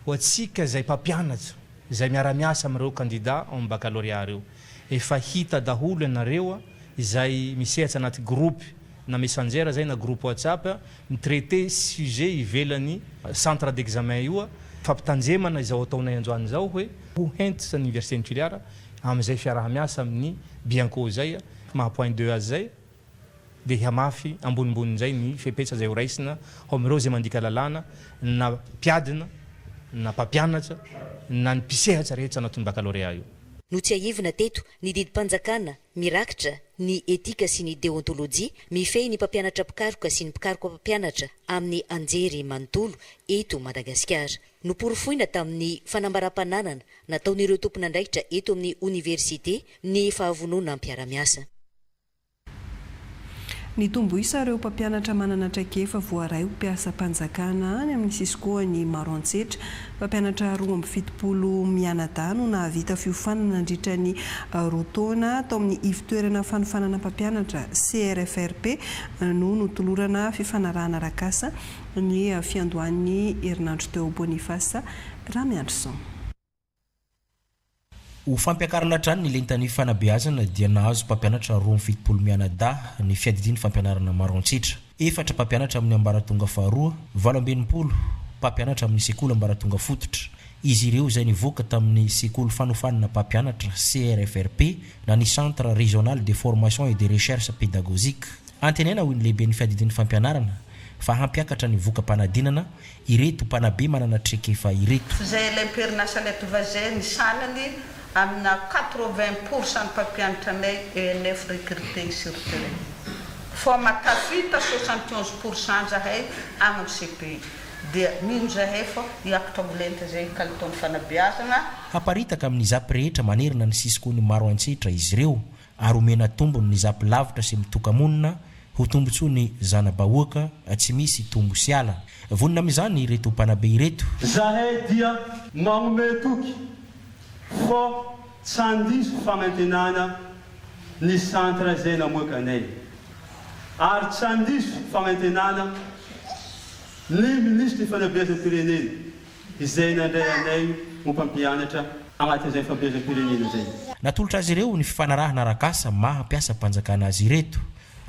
Speaker 7: ho antsika izay mpampianatra izay miara-miasa amin'ireo kandida ao amin'ny baccalauréat ireo. Efa hita daholo ianareo izay misehatra anaty groupe na messenger izay na groupe WhatsApp mi-traiter sujet ivelan'ny centre d'examen io. Fampitandremana izao ataonay androany izao hoe ho hentitra ny Université-n'i Toliara amin'izay fiaraha-miasa amin'ny Bianco izay, maha point deux azy izay. dia hihamafy ambonimbonin'izay ny fepetra izay horaisina ho amin'ireo izay mandika lalàna na mpiadina na mpampianatra na ny mpisehatra rehetra anatin'ny bakalorea io.
Speaker 2: Notsiahivina teto ny didim-panjakana mirakitra ny etika sy ny deontolojia mifehy ny mpampianatra mpikaroka sy ny mpikaroka mpampianatra amin'ny anjery manontolo eto Madagasikara. Noporofoina tamin'ny fanambaram-pananana nataon'ireo tompon'andraikitra eto amin'ny oniversite ny fahavonona mpiara-miasa.
Speaker 1: Nitombo isa ireo mpampianatra manana traikefa voaray ho mpiasam-panjakana any amin'ny Cisco any Maroantsetra. Mpampianatra 72 mianadahy no nahavita fiofanana nandritra ny roa taona tao amin'ny ivontoerana fanofanana mpampianatra, CRFRP, no notolorana fifanarahana arak'asa ny fiandohan'ny herinandro teo. Boniface Ramiandrison.
Speaker 24: Ho fampiakarana hatrany ny lentan'ny fanabeazana dia nahazo mpampianatra 72 mianadahy ny fiadidian'ny fampianarana Maroantsetra. Efatra mpampianatra amin'ny ambaratonga faharoa, 68 mpampianatra amin'ny sekoly ambaratonga fototra. Izy ireo izay nivoaka tamin'ny sekoly fanofanana mpampianatra CRFRP na ny Centre Régional de Formation et de Recherche Pédagogique. Antenaina hoy ny lehiben'ny fiadidian'ny fampianarana fa hampiakatra ny voka-panadinana ireto mpanabe manana traikefa ireto.
Speaker 25: F'izay ilay mperinasa ilay tovazay ny sanany amina 80 pour cent ny mpampianatra anay ENF recruter sur terrain. Fa matafita 71 pour cent zahay agny am CPI. Dia mino zahay fa hiakatra ho lenta zay kalitaon'ny fanabeazana.
Speaker 24: Haparitaka amin'ny zap rehetra manerana ny Cisco ny Maroantsetra izy ireo ary omena tombony ny zap lavitra sy mitoka-monina Ho tombontsoa ny zana-bahoaka tsy misy tombo sy ala. Vonona amin'izany ireto mpanabe ireto.
Speaker 20: Zahay dia magnomey toky fô tsy handiso fagnantenana ny centre zay namoaka anay ary tsy handiso fagnantenana ny minisitry ny fanabeazam-pirenena izay nandray anay ho mpampianatra agnatin'izay fampiazam-pirenena izay.
Speaker 24: Natolotra azy ireo ny fifanarahana arak'asa maha mpiasam-panjakana azy ireto.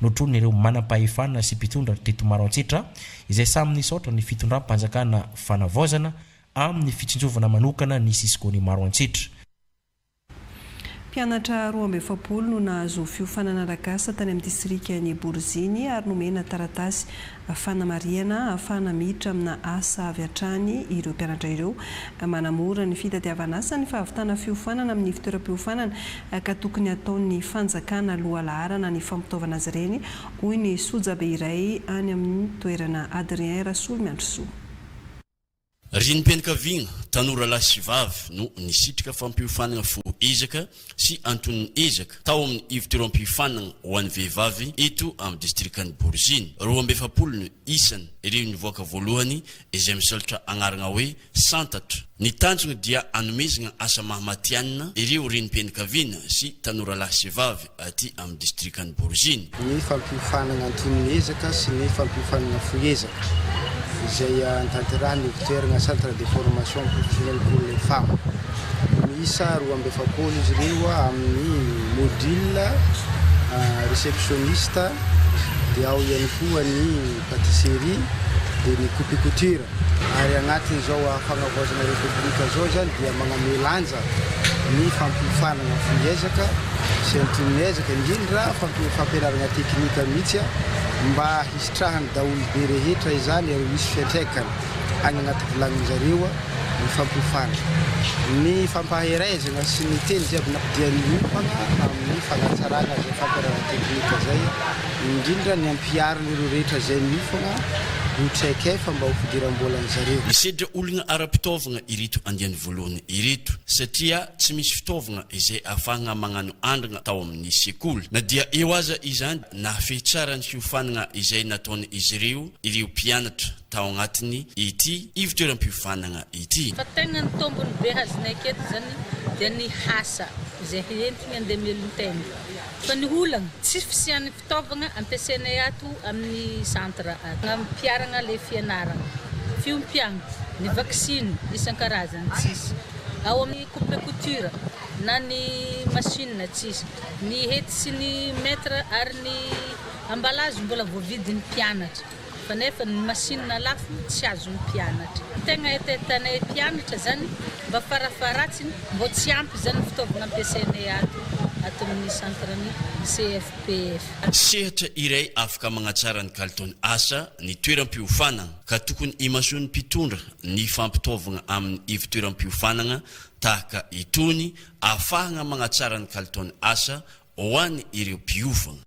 Speaker 24: Notronin'ireo manam-pahefana sy mpitondra teto Maroantsetra izay samy nisaotra ny fitondram-panjakana fanavaozana amin'ny fitsinjovana manokana ny Cisco-n'i Maroantsetra.
Speaker 1: Mpianatra 42 no nahazo fiofanana arak'asa tany amin'ny distrikan'i Boriziny ary nomena taratasy fanamarihana ahafahana miditra amina asa avy hatrany ireo mpianatra ireo. Manamora ny fitadiavan'asa ny fahavitana fiofanana amin'ny fitoeram-piofanana ka tokony hataon'ny fanjakana lohalaharana ny fampitaovana azy ireny, hoy ny sojabe iray any amin'ny toerana Adrien Rasolomiandrisoa.
Speaker 11: Renim-pianakaviana, tanora lahy sy vavy no nisitrika fampiofanana fo ezaka sy antonony ezaka tao amin'ny ivontoeram-piofanana ho an'ny vehivavy eto amin'ny distrikan'i Boriziny. 42 no isan' ireo nivoaka voalohany izay misalotra agnarana hoe Santatra. Ny tanjona dia hanomezana asa maha matihanina ireo renim-pianakaviana sy tanora lahy sy vavy aty amin'ny distrikan'i Boriziny.
Speaker 6: Ny fampiofanana antonony ezaka sy ny fampiofanana fohy ezaka izay antanterahana ivontoerana Centre de formation professionnelle pour les femmes. Miisa 42 izy ireo amin'ny module réceptionniste dia ao ihany koa ny pâtisserie dia ny coupe couture. Ary agnatin'izao fagnavaozana Repoblika zao zany dia magname lanja ny fampiofanana fohy ezaka sy antonony ezaka indrindra fampianarana teknika mihitsy mba hisitrahan'ny daholobe rehetra izany ary ho hisy fiantraikany any agnaty vilagnin-jareo ny fampiofanana. Ny fampaherezana sy ny teny jiaby dia niompagna amin'ny fagnatsaragna izay fampianarana teknika zay. Indrindra ny ampiharina ireo rehetra izay miofagna ho traikefa mba ho fidiram-bolan zareo.
Speaker 11: Nisedra olana ara-pitaovagna ireto andiany voalohany ireto satria tsy misy fitaovagna izay ahafahagna magnano andragna tao amin'ny sekoly. Na dia eo aza izany, nahafehy tsara ny fiofanagna izay nataon'izy ireo ireo mpianatra tao agnatin'ny ity ivotoeram-piofanagna ity.
Speaker 8: Fa tegna ny tombony be azonay aketo zany dia ny asa izay entigny andeha melon-tegna. Fa ny olagna, tsy fisian'ny fitaovagna ampiasainay ato amin'ny centre ato. Ampiharagna le fianaragna, fiompiagna, ny vaksiny isan-karazany tsisy. Ao amin'ny coupe couture na ny machine tsisy. Ny hety sy ny mètre ary ny emballage mbola voavidin'ny mpianatra. Fa nefa ny machine lafo tsy azon'ny mpianatra. Tegna hetahetanay mpianatra zany mba farafaharatsiny mbô tsy ampy zany ny fitaovagna ampiasainay ato ato amin'ny centre ny CFPF.
Speaker 11: Sehatra iray afaka magnatsara ny kalitaon'ny asa ny toeram-piofanagna ka tokony imasoan'ny mpitondra ny fampitaovagna amin'ny ivotoeram-piofanagna tahaka itony ahafahagna magnatsara ny kalitaon'ny asa ho an'ireo mpiofagna.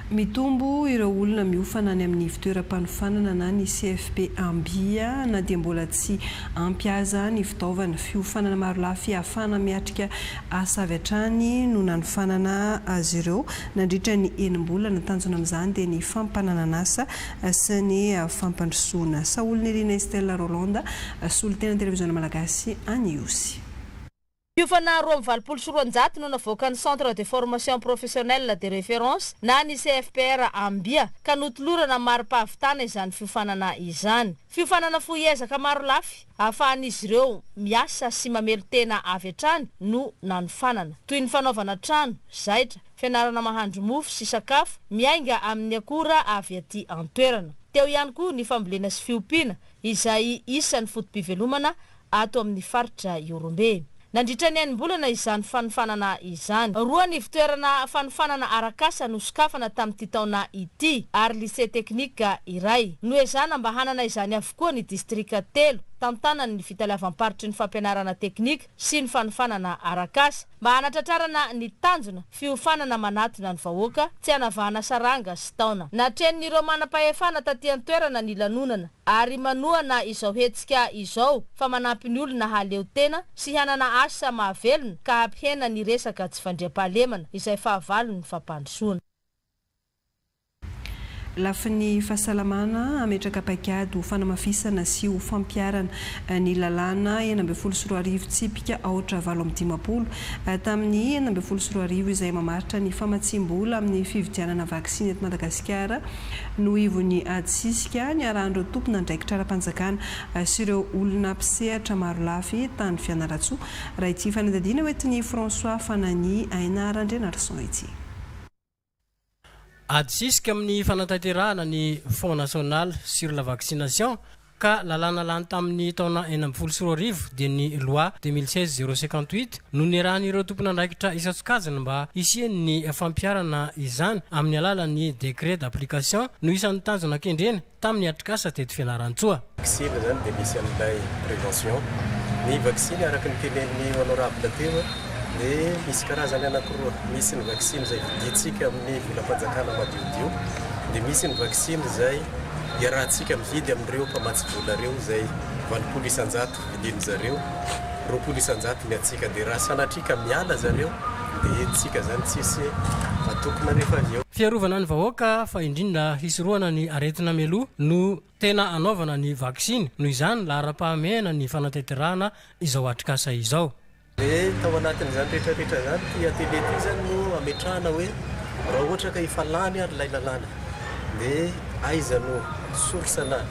Speaker 1: Mitombo ireo olona miofana any amin'ny ivontoeram-panofanana na ny CFP Ambia na dia mbola tsy ampy aza ny fitaovana. Fiofanana marolafy ahafahana miatrika asa avy hatrany no nanofanana azy ireo nandritra ny enim-bolana. Tanjona amin'izany dia ny fampananan'asa sy ny fampandrosoana. Saholinirina Estelle Rolanda, solontenan'ny Televiziona Malagasy any Ihosy.
Speaker 9: Mpiofana 282 no navoakan'ny Centre de formation professionnelle de référence na ny CFPR Ambia ka notolorana mari-pahavitana izany fiofanana izany. Fiofanana fohy ezaka marolafy ahafahan'izy ireo miasa sy mamelon-tena avy hatrany no nanofanana. Toy ny fanaovana trano, zaitra, fianarana mahandro mofo sy sakafo miainga amin'ny akora avy aty an-toerana. Teo ihany koa ny fambolena sy fiompiana izay isan'ny foto-pivelomana ato amin'ny faritra Ihorombe. Nandritra ny enim-bolana izany fanofanana izany. Roa ny ivontoerana fanofanana arak'asa nosokafana tamin'ity taona ity ary lycée technique iray. Noezahana mba hanana izany avokoa ny distrika telo tantanan'ny fitaleavam-paritry ny fampianarana teknika sy ny fanofanana arak'asa. Mba hanatratrarana ny tanjona, fiofanana manatona ny vahoaka, tsy hanavahana saranga sy taona. Natrenin'ireo manam-pahefana taty an-toerana ny lanonana ary manohana izao hetsika izao fa manampy ny olona hahaleo tena sy hanana asa mahavelona ka hampihena ny resaka tsy fandriampahalemana izay fahavalon'ny fampandrosoana.
Speaker 1: Lafiny fahasalamana, hametraka paikady ho fanamafisana sy ho fampiharana ny lalàna 2016 tsipika aotra 58 tamin'ny 2016 izay mamaritra ny famatsiam-bola amin'ny fividianana vaksiny eto Madagasikara no ivon'ny ady sisika niarahan'ireo tompon'andraikitra ara-panjakana sy ireo olona mpisehatra marolafy tany Fianarantsoa raha ity fanadihadiana hoentin'i François Fanani Aina Randrianarison ity.
Speaker 10: Ady sisika amin'ny fanatanterahana ny Fonds national sur la vaccination ka lalàna lany tamin'ny taona 2016 dia ny loi 2016 058 no niarahan'ireo tompon'andraikitra isan-tsokajiny mba hisian'ny fampiharana izany amin'ny alalan'ny décret d'application no isan'ny tanjona kendrena tamin'ny atrikasa teto Fianarantsoa.
Speaker 12: Vaksiny izany dia misy an'ilay prévention. Ny vaksiny araka ny tenenin'ny honorable teo dia misy karazany anankiroa. Misy ny vaksiny izay vidintsika amin'ny volam-panjakana madiodio dia misy ny vaksiny izay iarahantsika mividy amin'ireo mpamatsy vola ireo izay 80% vidin-dry zareo, 20% ny antsika. Dia raha sanatria ka miala zareo dia tsika izany tsisy atokona rehefa avy eo.
Speaker 10: Fiarovana ny vahoaka fa indrindra hisorohana ny aretina mialoha no tena anaovana ny vaksiny, noho izany laharam-pahamehana ny fanatanterahana izao atrikasa izao.
Speaker 12: Dia tao anatin'izany rehetra rehetra izany, ity atelier ity izany no ametrahana hoe raha ohatra ka efa lany ary ilay lalàna dia aiza no source-na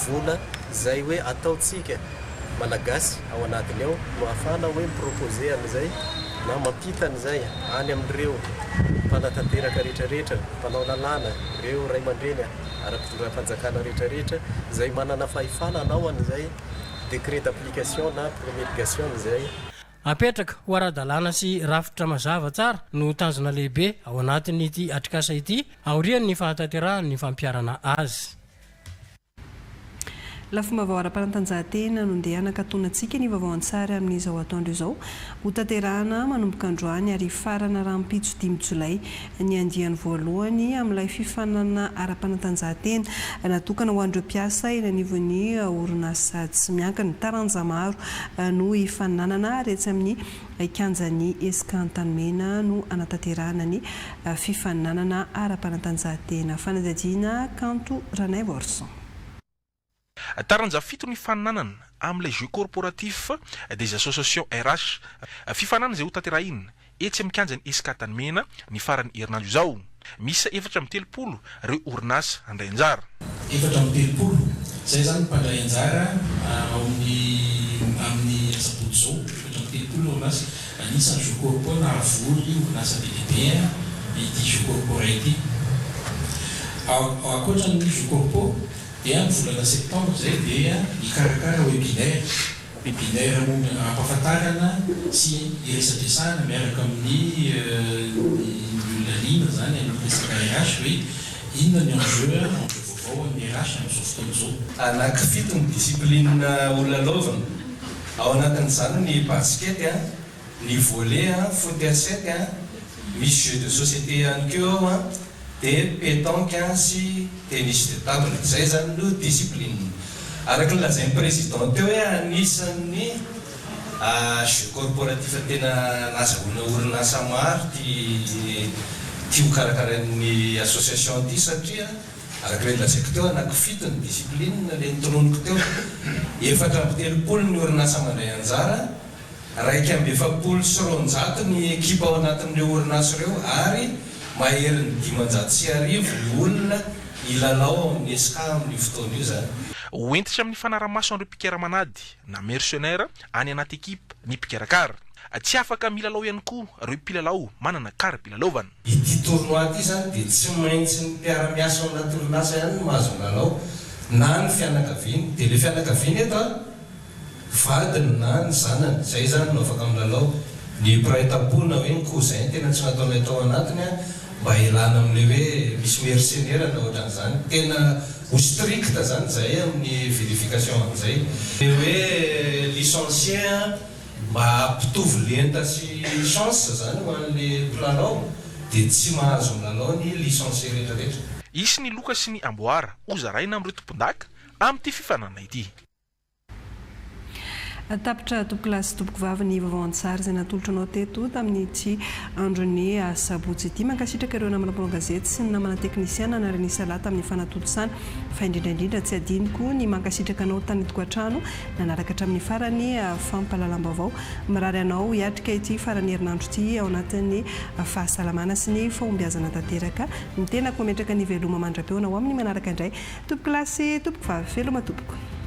Speaker 12: vola izay hoe ataontsika Malagasy ao anatiny ao no ahafahana hoe mi-proposer an'izay na mampita an'izay any amin'ireo mpanatanteraka rehetra rehetra, mpanao lalàna, ireo ray aman-dreny ara-pitondram-panjakana rehetra rehetra izay manana fahefana hanao an'izay décret d'application na promulgation an'izay.
Speaker 10: Apetraka ho ara-dalàna sy rafitra mazava tsara no tanjona lehibe ao anatin'ity atrikasa ity aorian'ny fahatanterahan'ny fampiharana azy.
Speaker 1: Lafim-baovao ara-panatanjahantena no ndeha hanakatonantsika ny vaovao an-tsary amin'izao atoandro izao. Hotanterahana manomboka androany ary hifarana rahampitso dimy jolay ny andiany voalohany amin'ilay fifaninanana ara-panatanjahantena natokana ho an'ireo mpiasa eny anivon'ny orinasa tsy miankina. Taranja maro no hifaninanana ary etsy amin'ny kianjan'ny Esca Antanimena no hanatanterahana ny fifaninanana ara-panatanjahantena. Fanadihadiana Kanto Ranaivoarison.
Speaker 13: Taranja fito ny faninanana amin'ilay Jeux corporatifs des associations RH. Fifaninanana izay hotanterahina etsy amin'ny kianjan'ny Esca Antanimena ny faran'ny herinandro izao. Miisa 34 ireo orinasa handray anjara.
Speaker 14: 34, izay izany ny mpandray anjara ao amin'ny amin'ny asabotsy izao, 34 ny orinasa. Anisan'ny jeux corpo nahavory orinasa be dia be ity jeux corpo iray ity. Ankoatra ny jeux corpo dia ny volana septembre izay dia hikarakara webinaire, webinaire momba hampahafantarana sy hiresadresahana miaraka amin'ny ny olona liana izany amin'ny resaka RH hoe inona ny enjeu, enjeu vaovao amin'ny RH amin'izao fotoana izao.
Speaker 15: Anankifito ny discipline holalaovina. Ao anatin'izany ny basket, ny volley, foot à sept, misy jeux de société ihany koa ao, dia pétanque sy tennis de table. Izay izany no discipline. Araka ny lazain'ny président teo hoe anisan'ny jeux corporatif tena nazahoana orinasa maro ity ity hokarakarain'ny association ity satria Araka ilay nolazaiko teo, anankifito ny discipline ilay notononiko teo. 34 ny orinasa mandray anjara, 241 ny ekipa ao anatin'ireo orinasa ireo ary maherin'ny 1500 ny olona hilalao ao amin'ny Esca amin'io fotoana io izany.
Speaker 13: Ho hentitra amin'ny fanarahamaso an'ireo mpikaramanady na mercenaires any anaty ekipa ny mpikarakara. Tsy afaka milalao ihany koa ireo mpilalao manana kara-pilalaovana.
Speaker 15: Ity tournoi ity izany dia tsy maintsy ny mpiara-miasa ao anaty orinasa ihany no mahazo milalao na ny fianakaviany. Dia ilay fianakaviany eto an, vadiny na ny zanany, izay izany no afaka milalao. Ny mpiray tampo na hoe ny cousin tena tsy nataonay tao anatiny an, mba hialana amin'ilay hoe misy mercenaire na ohatran'izany. Tena ho strict izany izahay amin'ny vérification an'izay. Ilay hoe licencié an. Mba hampitovy lenta sy chance zany ho an'le mpilalao dia tsy mahazo milalao ny licencié rehetra rehetra.
Speaker 13: Hisy ny loka sy ny amboara hozaraina amin'ireo tompondaka amin'ity fifaninanana ity.
Speaker 1: Tapitra tompokolahy sy tompokovavy ny vaovao an-tsary izay natolotra anao teto tamin'ity andron'ny asabotsy ity. Mankasitraka ireo namana mpanao gazety sy ny namana teknisiana niara-nisalahy tamin'ny fanatontosana fa indrindra indrindra tsy adinoko ny mankasitraka anao tany an-tokantrano nanaraka hatramin'ny farany fampahalalam-baovao. Mirary anao hiatrika ity faran'ny herinandro ity ao anatin'ny fahasalamana sy ny fahombiazana tanteraka. Ny tenako mametraka ny veloma mandra-pihaona ho amin'ny manaraka indray. Tompokolahy sy tompokovavy, veloma tompoko.